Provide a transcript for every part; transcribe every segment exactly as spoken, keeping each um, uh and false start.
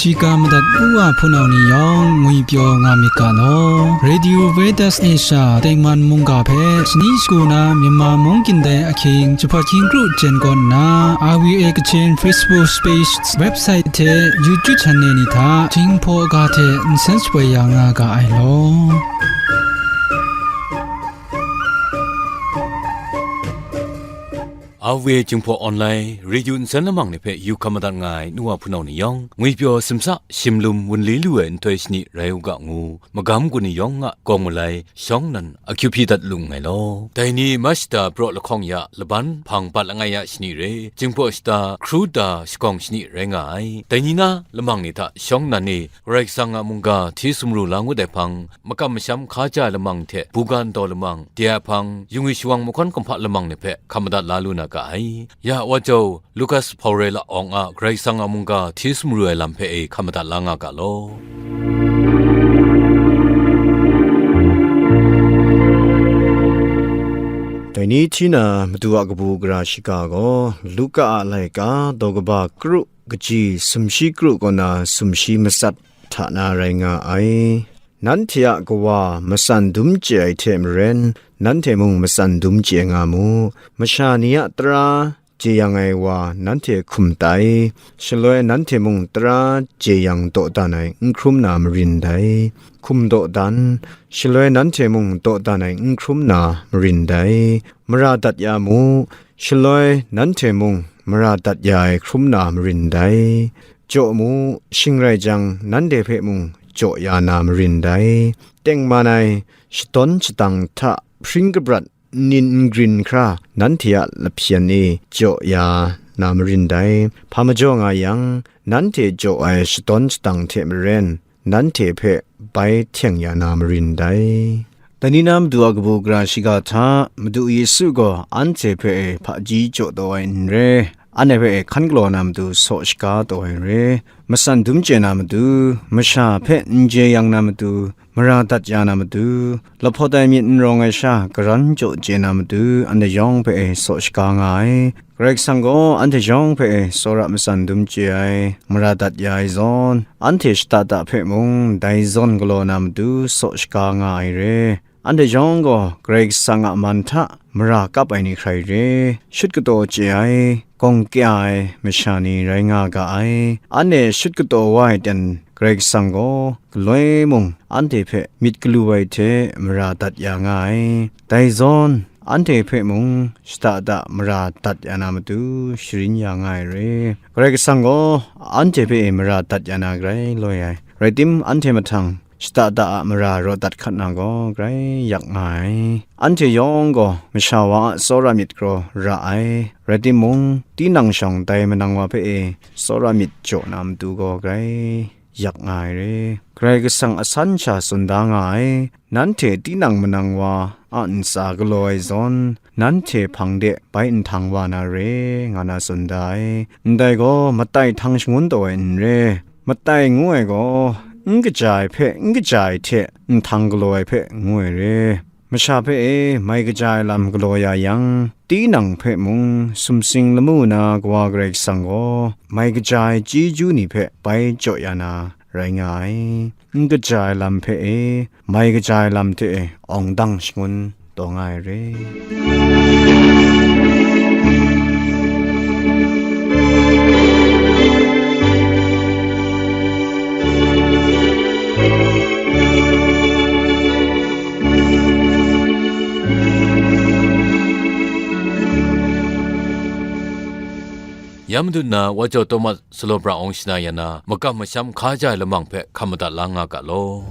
Shiga madat u wa hpunau ni yawng ngwipyaw nga myit ga law. Radio Veritas Asia tengman mungga hpe shani shagu na Myanmar mung kyin dai ahkying jahpawt hkying kru jen kawn nna, R V A Kachin Facebook page, website hte YouTube channel ni hta Jinghpaw ga hte nsen shapoi ya nga ga ai law. R V A Jinghpaw Online Radio nsen lamang ni hpe yu hkam madat nga ai nu wa hpunau ni yawng, ngwipyaw simsa shimlum wunli lu ai nhtoi shani rai u ga ngu, magam gun ni yawng a kawng malai shawng nan akyu hpyi dat lu nngai law. Dai ni mashata praw lahkawng ya laban hpang bat langai ya shani re, Jinghpaw shata hkru da shakawng shani rai nga ai. Dai ni na lamang ni hta shawng nan e Karai Kasang a mungga hti sumru la ngut ai hpang, makam masham hka ja ai lamang hte buga ntaw lamang, de ai hpang, yungwi shawang mahkawn kumhpa lamang ni hpe hkam madat la lu na ga ai. Ya Wajau Lukas Hpawrela awng a Karai Kasang a mungga hti sumru ai lam hpe e hkam madat la nga ga law. Dai ni hti na Madu a kabu gara shiga gaw, Luka a laika daw kaba kru, kaji sumshi kru kaw na sumshi matsat hta na rai nga ai. Nanhte a kawa matsan dum chye ai hte maren, nanhte mung matsan dum chye nga mu. Masha ni a tara jeyang ai wa nanhte hkum tai, shaloi nanhte mung tara jeyang dawdan ai n hkrum na marin dai. Hkum dawdan, shaloi nanhte mung dawdan ai n hkrum na marin dai. Mara dat ya mu, shaloi nanhte mung mara dat ya ai hkrum na marin dai. Jaw mu, shing rai jang, nanhte hpe mung jaw ya na marin dai. Tengman ai, shadawn shadang hta hpring kabrat nnin n grin hkra nanhte a lahpyen e jaw ya na marin dai. Hpa majaw nga yang, nanhte jaw ai shadawn shadang hte maren, nanhte hpe bai htyeng ya na marin dai. Dai ni na Madu a kabu gara shiga hta, Madu Yesu gaw anhte hpe e hpaji jaw taw ai n re, anhte hpe e hkan galaw na matu saw shaga taw ai n re, matsan dum chye na matu, masha hpe n jeyang na matu, mara dat ya na matu, lahpawt ai myit n rawng ai sha karan jaw chye na matu, anhte yawng hpe e saw shaga nga ai. Karai Kasang gaw anhte yawng hpe e tsawra matsan dum chye ai, mara dat ya ai zawn, anhte shada da hpe mung dai zawn galaw na matu saw shaga nga ai re. Anhte yawng gaw Karai Kasang a man hta mara kap ai ni hkrai re, shut kataw chye ai, gawng kya ai masha ni rai nga ga ai. Anhte shut kataw wa ai ten Karai Kasang gaw galoi mung anhte hpe myit galu ai hte mara dat ya nga ai. Dai zawn, anhte hpe mung shada da mara dat ya na matu sharin ya nga ai re. Karai Kasang gaw anhte hpe mara dat ya na grai loi ai. Rai tim, anhte mahtang shada da a mara raw dat hkat na gaw grai yak nga ai. Anhte yawng gaw masha wa a tsawra myit kraw ra ai. Rai timung, tinang shawng dai manang wa hpe e tsawra myit jaw na matu gaw grai yak nga ai re. Karai Kasang a san sha tsun da nga ai, nanhte tinang manang wa a ntsa galaw ai zawn, nanhte hpang de bai nhtang wa na re, nga na tsun da ai. Ndai gaw matai htang shangun taw ai n re, matai ngu ai gaw, n kaja ai hpe n kaja ai hte nhtang galaw ai hpe ngu ai re. Masha hpe e mai kaja ai lam galaw ya yang, tinang hpe mung sumsing lamu na Kawa Karai Kasang gaw, mai kaja ai chyeju ni hpe bai jaw ya na rai nga ai. N kaja ai lam hpe e, mai kaja ai lam hte e, awng dang shangun taw nga ai re. Ya Madu na, Wa Jau Tawmat Salaw Pra Awng Shana Ya Na, makam masham hka ja ai lamang hpe hkam madat la nga ga law.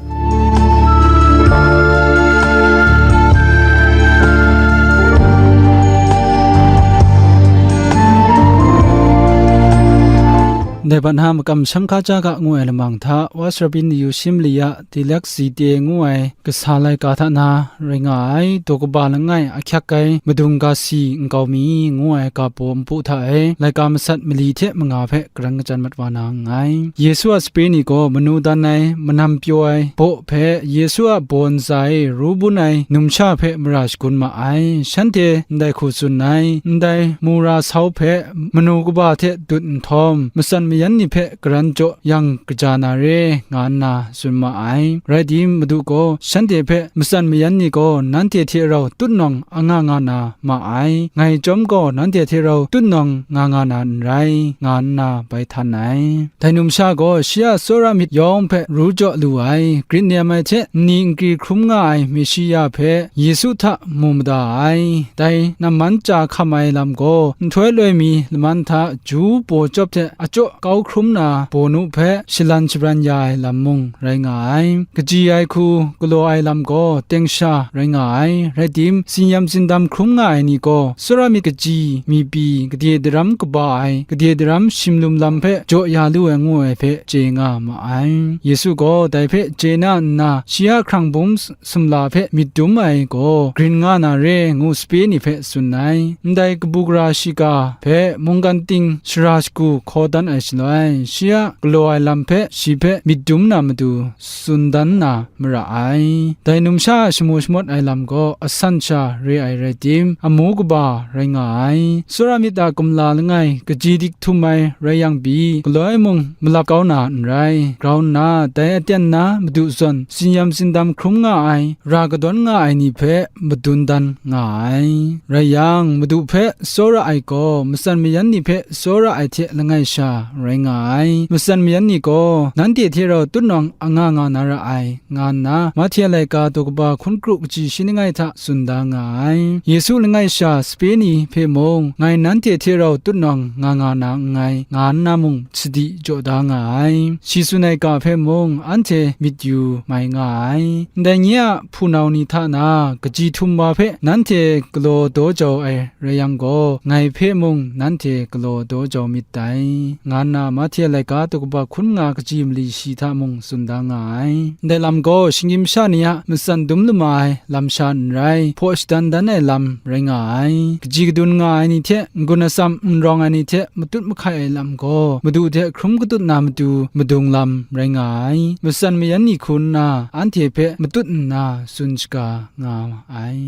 Dai bat na makam masham hka ja ga ngu ai lamang hta, Wa Sarabin Yu Shim Li a Dilak Zite ngu ai kasa laika hta na rai nga ai, daw kaba langai ahkyak ai madung ga si nkau mi ngu ai ga baw npu hta e laika masat mali hte manga hpe karan kachyan mat wa na nngai. Yesu a sape ni gaw manu dan ai, manam pyaw ai baw hpe, Yesu a baw ntsa e ru bun ai numsha hpe mara shagun ma ai. Shanhte ndai hku tsun ai, ndai mura sau hpe manu kaba hte dut nhtawm, matsan mayan ni hpe garan jaw yang kaja na re, nga nna tsun ma ai. Rai tim, Madu gaw shanhte hpe matsan mayan ni gaw nanhte hte rau tutnawng anga nga na ma ai, ngai chyawm gaw nanhte hte rau tutnawng nga nga na n rai, nga nna bai htan ai. Dai numsha gaw shi a tsawra myit yawng hpe ru jaw lu ai, grit nem ai hte nni nkri hkrum nga ai Meshiya hpe Yesu hta mu mada ai. Dai namman chya hkam ai lam gaw nhtoi loi mi laman hta ju paw chyawp hte achyaw kau hkrum na bawnu hpe shalan shabran ya ai lam mung rai nga ai. Kaji ai hku galaw ai lam gaw teng sha rai nga ai. Rai tim, tsin-yam tsindam hkrum nga ai ni gaw tsawra myit kaji, mi pyi, gade daram kaba ai, gade daram shimlum lam hpe jaw ya lu ai ngu ai hpe chye nga ma ai. Yesu gaw dai hpe chye na nna, shi a hkrang bum sumla hpe myit dum ai gaw grin nga na re, ngu sape ni hpe tsun ai. Ndai kabu gara shiga hpe mungkan ting shara shagu hkaw dan ai shaloi, shi a galaw ai lam hpe shi hpe myit dum na matu tsun dan na mara ai. Dai numsha a shamu shamawt ai lam gaw asan sha re ai rai tim, amu kaba rai nga ai. Tsawra myit a kumla langai kaji dik htum ai rai yang pyi, galoi mung malap kau na n rai. Grau nna, dai aten na madu zawn tsin-yam tsindam hkrum nga ai, ra kadawn nga ai ni hpe madun dan nga ai. Rai yang, madu hpe tsawra ai gaw, matsan mayan ni hpe tsawra ai hte langai sha rai nga ai. Matsan mayan ni gaw, nanhte hte rau tutnawng anga nga na ra ai, nga nna, Mahte laika daw kaba hkun kru kaji shi langai hta tsun da nga ai. Yesu langai sha sape ni hpe mung, ngai nanhte hte rau tutnawng nga nga na nngai, nga nna mung sadi jaw da nga ai. Shi tsun ai ga hpe mung, anhte myit yu mai nga ai. Ndai nye a hpunau ni hta na, kaji htum wa hpe nanhte galaw daw jau ai rai yang gaw, ngai hpe mung nanhte galaw daw jau myit dai, nga nna Mahte laika daw kaba hkun nga kaji mali shi hta mung tsun da nga ai. Ndai lam gaw shinggyim sha ni a matsan dum lama ai lam sha n rai, hpaw shadan dan ai lam rai nga ai. Kaji kadun nga ai ni hte, n-gun atsam n rawng ai ni hte matut mahkai ai lam gaw, madu hte hkrum katut na matu madung lam rai nga ai. Matsan mayan ni hku nna anhte hpe matut nna tsun shaga nga ai.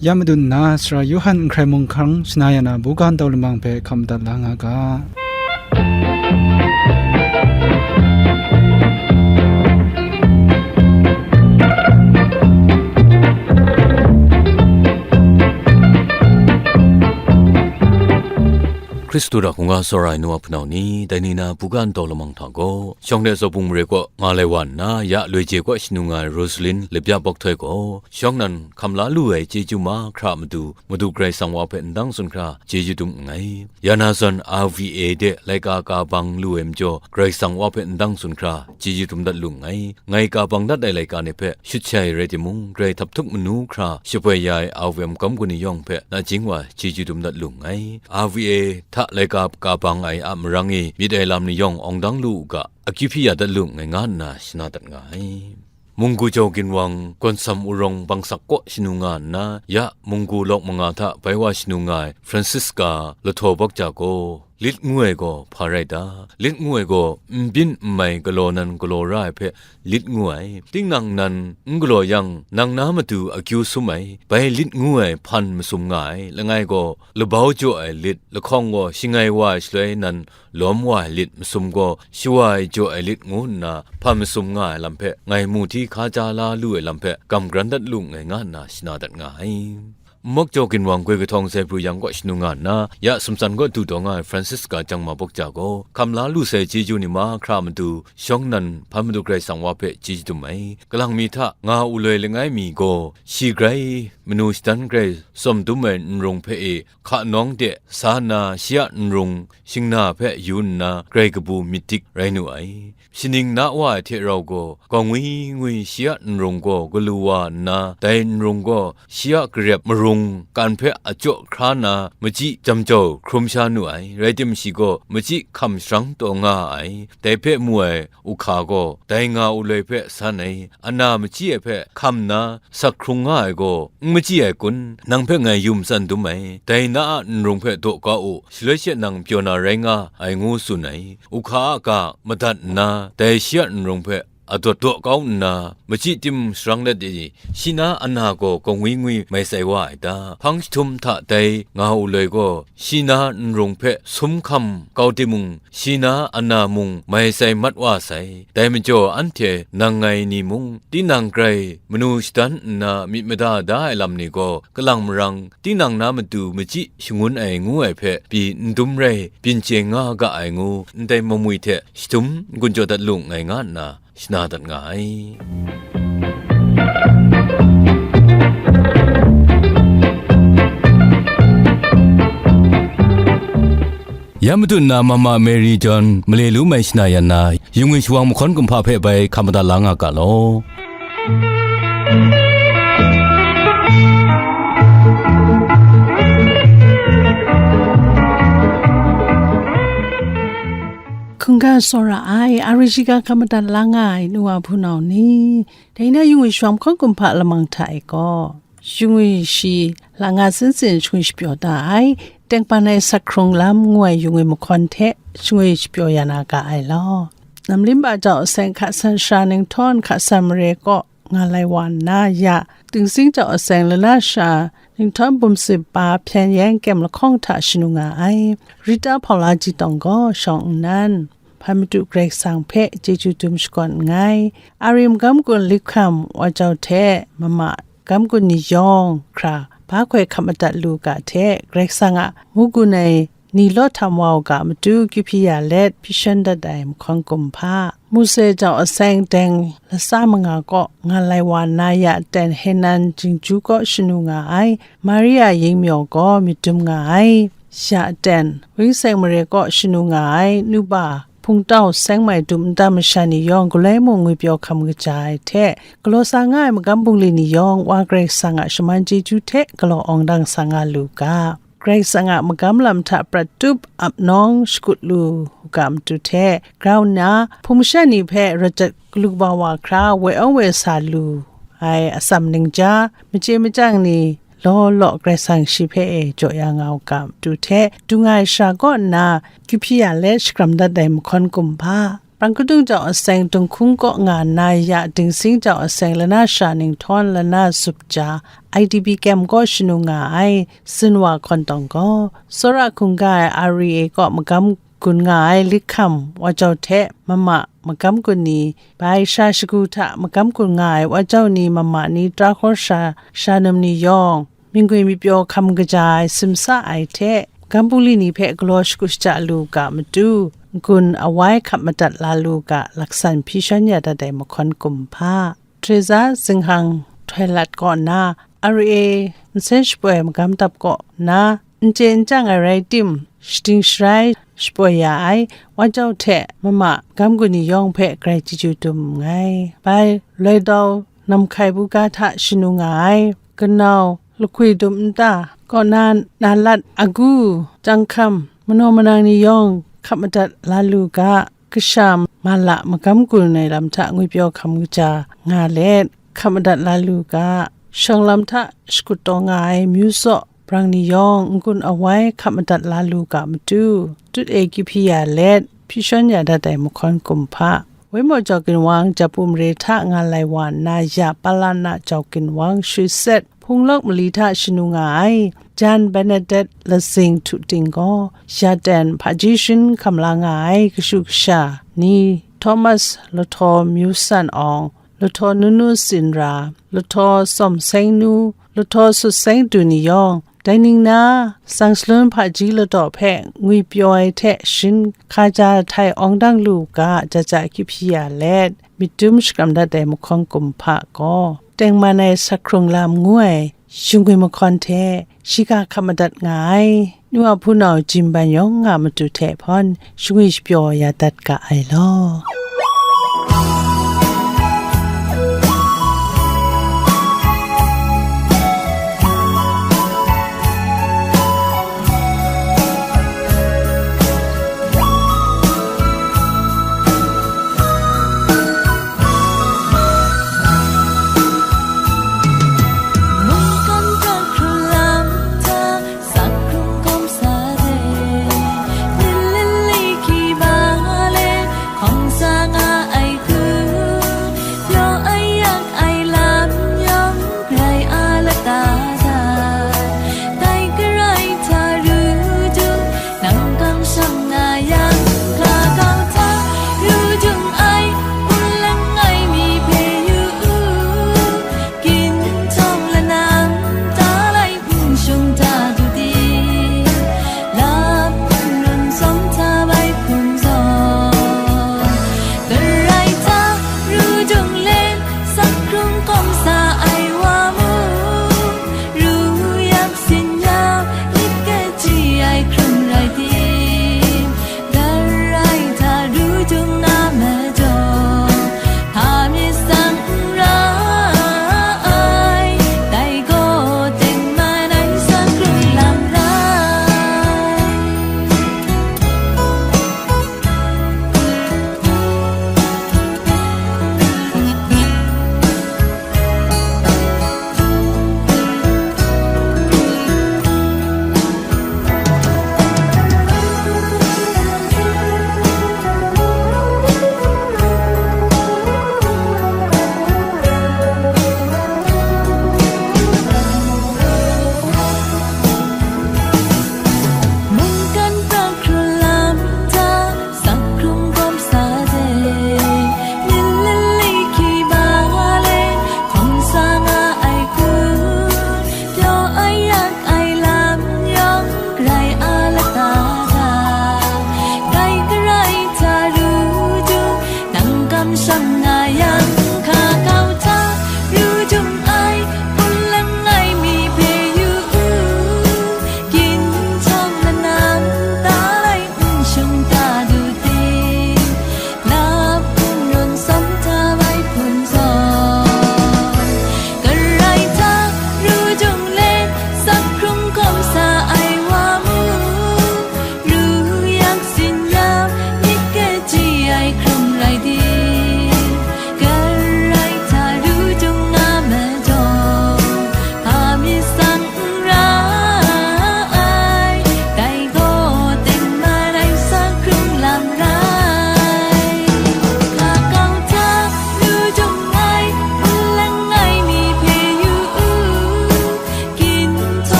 Ya madun nna, Sara Yawhan n hkrai mung hkang shana ya na, buga ntau lamang hpe hkam dat la nga ga. Hkristu hta hkungga tsawra ai nu a hpunau ni, dai ni na buga ntau lamang hta gaw, shawng de zaw bung mare kaw nga lai wa nna, ya loi je kaw shanu nga ai Rosalin Labya Bawk Htoi gaw, shawng nan hkam la lu ai chyeju mahkra a matu, Madu Karai Kasang Wa hpe ndang tsun hkra chyeju dum nngai. Ya na zawn R V A de laika ka bang lu ai majaw, Karai Kasang Wa hpe ndang tsun hkra chyeju dum dat lu nngai. Ngai ka bang dat ai laika ni hpe shut shai rai timung, Karai htap htuk manu hkra shapoi ya ai R V M kam guni yawng hpe nachying wa chyeju dum dat lu nngai. R V A hta laika ka bang ai a marang e myit ai lam ni yawng awng dang lu u ga, akyu hpyi ya dat lu nngai, nga nna shana dat nga ai. Munggu jau ginwang Gawnsam Urawng Bangsak kaw shanu nga nna, ya Munggu lawk manga hta bai wa shanu nga ai Francisca Lahtaw Bawk Ja gaw, lit ngu ai gaw hpa rai ta? Lit ngu ai gaw n byin n mai galaw nan galaw ra ai hpe lit ngu ai. Tinang nan n galaw yang, nang na matu akyu sum ai, bai lit ngu ai hpan masum nga ai. Langai gaw labau jaw ai lit, lahkawng gaw shingai wa ai shaloi nan lawm wa ai lit masum gaw, shawa ai jaw ai lit ngu nna hpa masum nga ai lam hpe, ngai mu hti hka ja la lu ai lam hpe, gam garan dat lu nngai, nga nna shana dat nga ai. Nmawk jau ginwang goi kahtawng sai pru yang kaw shanu nga nna, ya sumtsan kaw du taw nga ai Francisca Jangma Bawk Ja gaw, hkam la lu sai chyeju ni mahkra a matu, shawng nan hpa Madu Karai Kasang Wa hpe chyeju dum ai. Kalang mi hta nga uloi langai mi gaw, shi grai manu shadan grai tsawm dum ai nrung hpe e, hka nawng de sa nna, shi a nrung shingna hpe yu nna, grai kabu myit dik rai nu ai. Shaning na wa ai hte rau gaw, gaw ngwi ngwi shi a nrung gaw galu wa nna, dai nrung gaw shi a garep marung kan hpe achyaw hkra na, machyi jam jau hkrum sha nu ai. Rai tim, shi gaw machyi hkam sharang taw nga ai. Dai hpe mu ai uhka gaw, dai nga uloi hpe san ai, ana machyi ai hpe hkam nna, sak hkrung nga ai gaw, n machyi ai kun? Nang hpe ngai yu matsan dum ai, dai na a nrung hpe daw kau u, shaloi she nang pyaw na rai nga ai, ngu tsun ai. Uhka a ga madat nna, dai shi a nrung hpe adawt daw kau nna, machyi tim sharang let ai, shi na ana gaw kangwi ngwi mai sai wa ai ta? Hpang jahtum hta dai nga u loi gaw, shi na nrung hpe sum hkam kau timung, shi na ana mung mai sai mat wa sai. Dai majaw, anhte nang ngai ni mung, tinang grai manu shadan nna myit mada da ai lam ni gaw, kalang marang tinang na matu machyi shangun ai ngu ai hpe pyi n dum rai, byin chye nga ga ai ngu, ndai mamwi hte shadum n-gun jaw dat lu nngai nga nna, shana dat nga ai. Ya matu nna Mama Mary John male lu mai shana yan na, yungwi shawang mahkawn kumhpa hpe bai hkam madat la nga ga law. Hkungga tsawra ai, a ri shiga hkam madat la nga ai nu wa hpunau ni, dai na yungwi shawang mahkawn kumhpa lamang hta e gaw, yungwi shi la nga sin sin shingwi shapyaw da ai, Tengpan ai Sak Hkrung Lam ngu ai yungwi mahkawn hte shingwi shapyaw ya na ga ai law. Namlimba jau aseng hka san shara ninghtawm hka san mare kaw nga lai wa nna, ya Dingsing jau aseng lana shara ninghtawm bum sip pa hpyen yan kyem lahkawng hta shanu nga ai. Rita Hpaula Jitawng gaw shawng nnan, hpa madu Karai Kasang hpe chyeju dum shakawn nngai. A ri magam gun Likham Wajau hte mama magam gun ni yawng hkra ba hkoi hkap madat lu ga hte, Karai Kasang a ngu gun ai ni law htam wa u ga matu, kyu hpyi ya let hpyi shan dat ai mahkawn kumhpa. Muse jau aseng deng lasa manga kaw nga lai wa nna, ya ten Henan Jingju kaw shanu nga ai, Maria Yingmyaw gaw myit dum nga ai, ya ten Wingseng Mare kaw shanu nga ai, nuba Hpungtau Seng Mai dum nta masha ni yawng galoi mung ngwipyaw hkam kaja ai hte, galaw sa nga ai magam bungli ni yawng Wa Karai Kasang a shaman chyeju hte galaw awng dang sa nga lu ga. Karai Kasang a magam lam hta prat tup ap nawng shakut lu u ga matu hte, grau nna hpung masha ni hpe rat jat galu kaba wa hkra woi awng woi sa lu ai atsam ningja, machye machyang ni law law Karai Kasang shi hpe e jaw ya nga u ga matu hte, dung ai shara kaw nna kyu hpyi ya let shakram dat ai mahkawn kumhpa. Prang kadung jau aseng Dunghkung kaw nga nna, ya Dingsing jau aseng lana shara ninghtawm lana zup ja I D P kem kaw shanu nga ai Sinwa Hkawn Tawng gaw, tsawra hkungga ai a ri e kaw magam gun nga ai Likham Wajau hte mama magam gun ni, bai shara shagu hta magam gun nga ai Wajau ni mama ni, Trakhaw shara shanum ni yawng, myingwi myipyaw hkam kaja ai, simsa ai hte, magam bungli ni hpe galaw shagu shaja lu ga matu, n-gun awai hkap madat la lu ga, laksan hpyi shan ya dat ai mahkawn kumhpa. Teresa zinghkang htoi lat kaw nna, R A nsen shapoi ai magam dap kaw nna, n chye n chyang ai rai tim, shading sharai shapoi ya ai Wajau hte mama magam gun ni yawng hpe grai chyeju dum nngai. Bai Loidau Namhkai buga hta shanu nga ai, kanau lahkwi dum nta kaw na, na lat agu, chyang hkam, manaw manang ni yawng hkap madat la lu ga, kasha mala magam gun ai lam hta ngwipyaw hkam kaja nga let, hkap madat la lu ga, shawng lam hta shakut taw nga ai myu saw brang ni yawng n-gun awai hkap madat la lu ga matu, tut e kyu hpyi ya let, hpyi shan ya dat ai mahkawn kumhpa. Waimaw Jau Ginwang, Japu mare hta nga lai wa nna, ya Palana Jau Ginwang, Shwi Set, Hpunglawk mali hta shanu nga ai, Jan Bernadette Lazing Htu Ting gaw, ya ten hpaji shin hkam la nga ai kashu kasha ni, Thomas Lahtaw Myu San Awng, Lahtaw Nunu Sinra, Lahtaw Sawm Seng Nu, Lahtaw Sut Seng Du ni yawng, dai ning na, Sang Salun hpaji ladaw hpe ngwipyaw ai hte shin hkaja htai awng dang lu u ga, ja ja kyu hpyi ya let, myit dum shakram dat ai mahkawn kumhpa gaw, tengman ai Sak Hkrung Lam ngu ai shingwi mahkawn hte shiga hkap madat nga ai, nu a hpunau Jim Ban yawng a matu hte hpawn shingwi shapyaw ya dat ga ai law.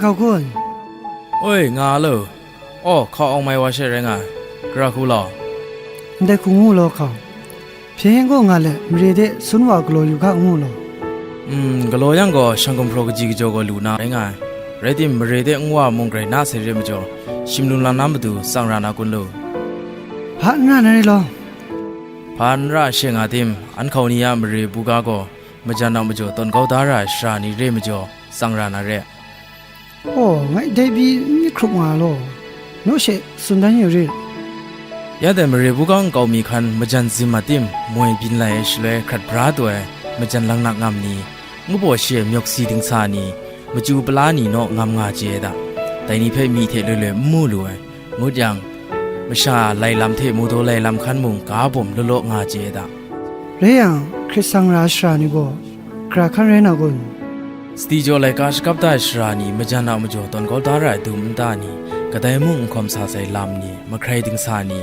Hkau kun? Oi, nga a lo. Aw, hkau awng mai wa she rai nga ai. Gara hku law. Ndai hku ngu law hkau. Hpyen gaw nga let, mare de sun wa galaw yu ga ngu law. Mm, galaw yang gaw, shang gumhpraw kaji kajaw gaw lu na rai nga ai. Rai tim, mare de nwa mung grai na sai re majaw, shim lum lam na matu tsang ra na kun lu? Hpa n ra na re law. Hpa n ra she nga tim, an hkau ni a mare buga gaw, majan a majaw tawn kau da ra ai sara ni re majaw, tsang ra na re. Aw, ngai dai pyi n myit hkrup nga law, naw she tsun dan yu rit. Ya dai mare buga nkau mi hkan majan zim a tim, moi byin lai ai shaloi hkrat bra taw ai majan langnak ngam ni, ngu baw shi ai myawk si dingsa ni, machyu pala ni naw ngam nga chye ai da. Dai ni hpe myi hte loi loi n mu lu ai. Ngut yang, masha lai lam hte mawdaw lai lam hkan mung ga bawm law law nga chye ai da. Rai yang, hkrit sang ra ai sara ni gaw, gara hkan rai na kun? Sadi jaw laika shakap da ai sara ni majan a majaw tawn kau da ra ai dum nta ni, kadai mung n hkawm sa sai lam ni, mahkrai dingsa ni,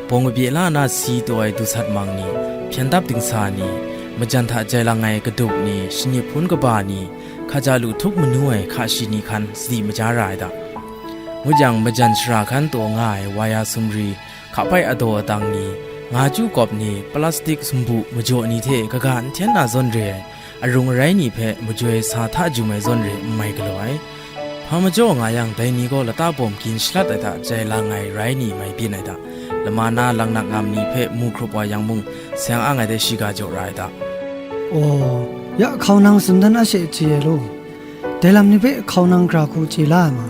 bawng kabye la na si taw ai dusat mang ni, hpyen dap dingsa ni, majan hta jai lang ai kadup ni, shanip hpun kaba ni, hkaja lu htup manu ai hka shi ni hkan sadi maja ra ai da. Ngut yang, majan sara hkan taw nga ai waya sumri, hkapai adaw adang ni, nga chyu kawp ni, plastik sumbu majaw ni hte kaga n hten na zawn re ai, arung arai ni hpe majoi sa hta jum ai zawn re n mai galaw ai. Hpa majaw nga yang, dai ni gaw lata bawm gin shalat ai hta jai lang ai rai ni mai byin ai da. Lama na langnak ngam ni hpe mu hkrup wa yang mung, seng ang ai de shiga jaw ra ai da. Aw, ya hkau nang tsun dan a she chye ai law. Dai lam ni hpe hkau nang gara hku chye la ai ma?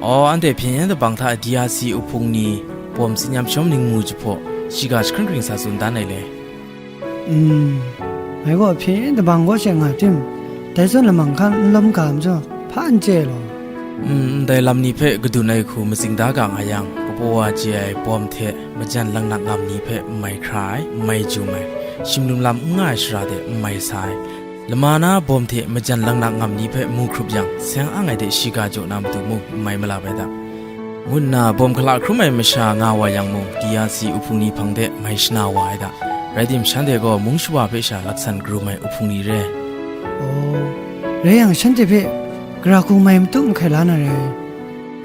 Aw, anhte hpyen yen dabang hta D R C uhpung ni bawm tsin yam shawm ningmu jahpaw, shiga jahkring hkring sa tsun dan ai le. Mm, ngai gaw hpyen yen dabang kaw she nga tim, dai zawn lamang hkan n lawm ga majaw, hpa n chye ai law. Mm, ndai lam ni hpe kadun ai hku matsing da ga nga yang, kapaw wa chye ai bawm hte majan langnak ngam ni hpe n mai hkra ai, n mai jum ai, shim lum lam n nga ai shara de n mai sa ai, lama na bawm hte majan langnak ngam ni hpe mu hkrup yang, seng ang ai de shiga jaw na matu mung n mai malap ai da, ngu nna bawm hkala hkrum ai masha nga wa yang mung, D R C uhpung ni hpang de mai shana wa ai da. Rai tim, shanhte gaw mung shawa hpe sha laksan karum ai uhpung ni re. Aw, rai yang, shanhte hpe gara hku mai matu mahkai la na rai.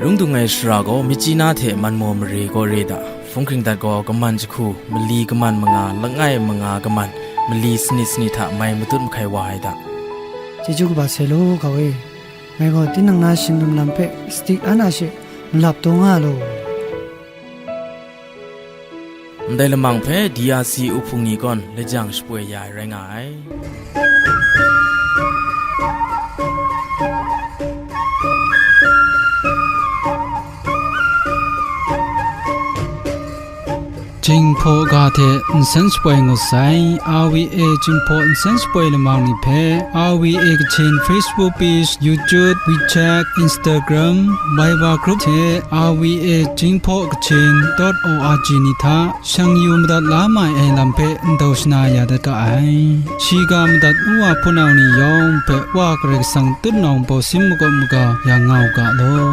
Rung dung ai sara gaw, Myitkyina hte Manmaw mare kaw re da. Hpung hkring dat gaw, kaman jahku, mali kaman manga, langai manga kaman, mali sanit sanit hta mai matut mahkai wa ai da. Chyeju kaba sai law, hkau e. Ngai gaw tinang na shim lum lam hpe sadi an a she malap taw nga law. Ndai lamang hpe D R C uhpung ni gaw lajang shapoi ya ai rai nga ai. Jinghpaw ga hte nsen shapoi ngut sai, R V A Jinghpaw nsen shapoi lamang ni hpe, R V A Kachin Facebook page, YouTube, WeChat, Instagram, Viber group hte R V A Jinghpaw Kachin dot O R G ni hta shang yu madat la mai ai lam hpe ndau shana ya dat ga ai. Shiga madat nu wa hpunau ni yawng hpe Wa Karai Kasang tutnawng bawsin makawp maga ya nga u ga law.